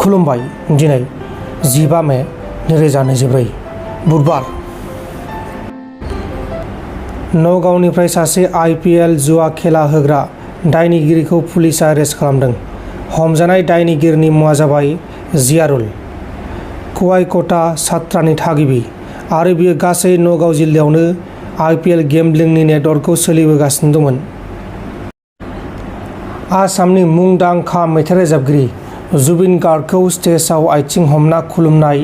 खुलुमबाय। दिनै 15 मे 2024 बुधबार। नगावनिफ्राय सासे IPL जुवा खेला होग्रा दायनिगिरिखौ पुलिसआ एरेस्ट खालामदों। हमजानाय दायनिगिरिनि मुङा जाबाय जियारुल, कुवाइक'टा सात्रानि थागिबि आरो बियो गासै नगाव जिल्लायावनो IPL गेम्बलिंनि नेटवर्कखौ सोलिहोगासिनो दंमोन। आसामनि मुंदांखा मेथाइ रोजाबगिरि जुबिन गार्गखौ स्टेजआव आथिं हमना खुलुमनाय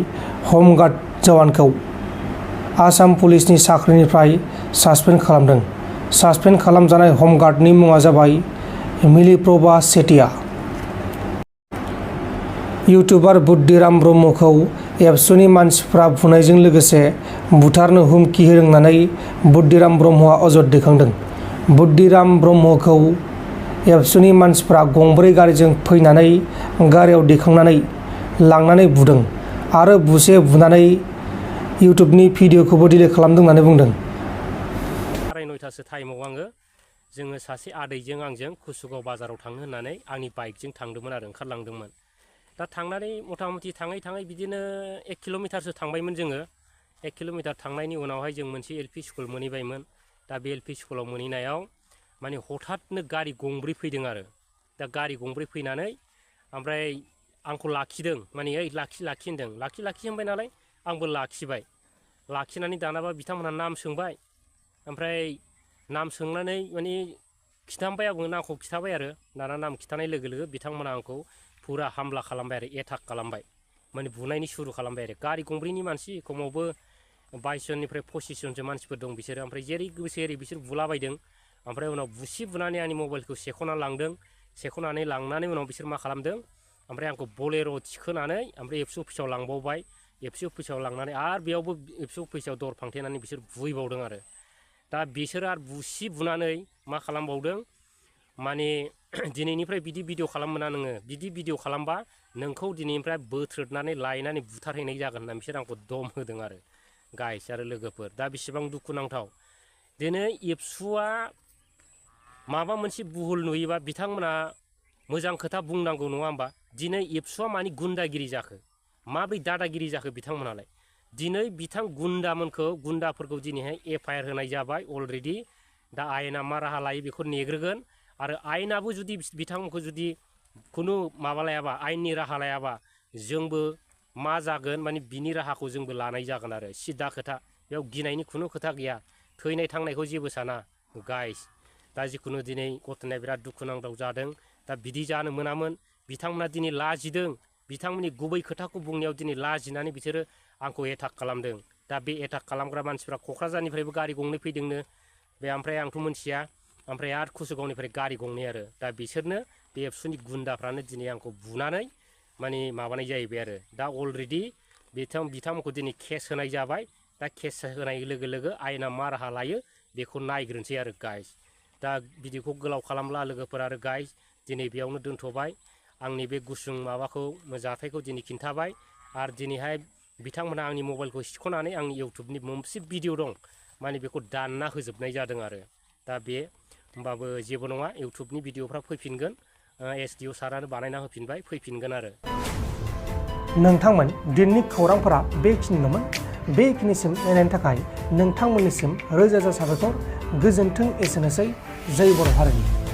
हमगार्ड जवानखौ आसाम पुलिसनि साख्रिनिफ्राय सासपेन्ड खालामदों। सासपेन्ड खालामजानाय हमगार्डनि मुङा जाबाय मिलिप्रभा सेटिया। इउटुबार बुद्धिराम ब्रह्मखौ एबसुनि मानसिफ्रा बुनायजों लोगोसे बुथारनो हुमखि होदों होननानै बुद्धिराम ब्रह्मआ अजद दैखांदों। बुद्धिराम ब्रह्मखौ एबसुनि मानसिफ्रा गंब्रै गारिजों फैनानै गारियाव दैखांनानै लांनानै बुदों आरो बुनानै इउटुबनि भिडिअखौबो डिलिट खालामदों होननानै बुंदों। 9:30 टाइमाव जोङो सासे आदैजों आंजों कुसुगाव बाजाराव थांनो होननानै आंनि बाइकजों थांदोंमोन आरो ओंखारलांदोंमोन। दा थांनानै मथा-मथि थाङै बिदिनो 1 किल'मिटारसो थांबायमोन जोङो। 1 किल'मिटार थांनायनि उनावहाय जों मोनसे LP स्कुल मोनहैबायमोन। दा बे LP स्कुलाव मोनहैनायाव माने हठाथनो गारि गंब्रै फैदों आरो। दा गारि गंब्रै फैनानै ओमफ्राय आंखौ लाखिदों, माने ओइ लाखि होनदों। लाखि होनबाय नालाय आंबो लाखिबाय। लाखिनानै दानाबा बिथांमोनहा नाम सोंबाय। ओमफ्राय नाम सोंनानै माने खिथाबाय, आंबो नामखौ खिथाबाय आरो। दाना नाम खिथानाय लोगो लोगो बिथांमोना आंखौ फुरा हामला खालामबाय आरो, एटाक खालामबाय, माने बुनायनि सुरु खालामबाय आरो। गारि गंब्रैनि मानसि, खमावबो 22 जननिफ्राय 25 जनसो मानसिफोर दं बिसोरो। ओमफ्राय जेरै गोसो एरै बिसोर बुलाबायदों। ओमफ्राय उनाव बुनानै आंनि मबाइलखौ सेख'ना लांदों। सेख'नानै लांनानै उनाव बिसोर मा खालामदों, ओमफ्राय आंखौ बलेर' थिखोनानै ओमफ्राय एबसु अफिसाव लांबावबाय। एबसु अफिसाव लांनानै आरो बेयावबो एबसु अफिसाव दर फांथेनानै बिसोर बुहैबावदों आरो। दा बिसोर आरो बुनानै मा खालामबावदों, माने दिनैनिफ्राय बिदि भिडिअ खालाम मोना नोङो, बिदि भिडिअ खालामबा नोंखौ दिनैनिफ्राय बोथ्रोदनानै लायनानै बुथारहैनाय जागोन होनना बिसोर आंखौ दम होदों आरो गाइस आरो लोगोफोर। दा बेसेबां दुखुनांथाव। दिनै एबसुआ माबा मोनसे भुल नुयोबा बिथांमोना मोजां खोथा बुंनांगौ, नङा होमबा? दिनै एबसुआ मानि गुन्दागिरि जाखो, माब्रै दादागिरि जाखो बिथांमोनालाय? दिनै गुन्दाफोरखौ दिनैहाय FIR होनाय जाबाय अलरेडि। दा आयेना मा राहा लायो बेखौ नेग्रोगोन। आरो आयेनाबो जुदि बिथांमोनखौ जुदि खुनु माबा लायाबा, आयेननि राहा लायाबा, जोंबो मा जागोन, माने बिनि राहाखौ जोंबो लानाय जागोन आरो। सिदा खोथा, बेयाव गिनायनि खुनु खोथा गैया। थैनाय थांनायखौ जेबो साना गाइस। दा जिखुनु दिनै घटनाया बिराद दुखुनांथाव जादों। दा बिदि जानो मोनामोन। बिथांमोना दिनै लाजिदों। बिथांमोननि गुबै खोथाखौ बुंनायाव दिनै लाजिनानै बिसोरो आंखौ एटाक खालामदों। दा बे एटाक खालामग्रा मानसिफ्रा क'क्राझारनिफ्रायबो गारि गंनै फैदोंनो बे, ओमफ्राय आंथ' मिथिया। ओमफ्राय आरो कुसुगावनिफ्राय गारि गंनै आरो। दा बिसोरनो बे एबसुनि गुन्दाफ्रानो दिनै आंखौ बुनानै माने माबानाय जाहैबाय आरो। दा अलरेडि बिथांमोनखौ दिनै केस होनाय जाबाय। दा केस होनाय लोगो लोगो आयेना मा राहा लायो बेखौ नायग्रोनोसै आरो गाइस। दा भिडिअखौ गोलाव खालामला लोगोफोर आरो गाइस, दिनै बेयावनो दोनथ'बाय। आंनि बे गुसुं माबाखौ, जाथायखौ दिनै खिन्थाबाय। आरो दिनैहाय बिथांमोनहा आंनि मबाइलखौ सिख'नानै आंनि इउटुबनि मोनसे भिडिअ दं, माने बेखौ दानना होजोबनाय जादों आरो। दा बे होमबाबो जेबो नङा, इउटुबनि भिडिअफ्रा फैफिनगोन। SDO सारानो बानायना होफिनबाय, फैफिनगोन आरो। नोंथांमोन दिनैनि खौरांफोरा बेखिनिल'मोन। बेखिनिसिम नायनायनि थाखाय नोंथांमोननिसिम रोजा रोजा साबायखर। गोजोन्थों। एसेनोसै। जय बर' हारिनि।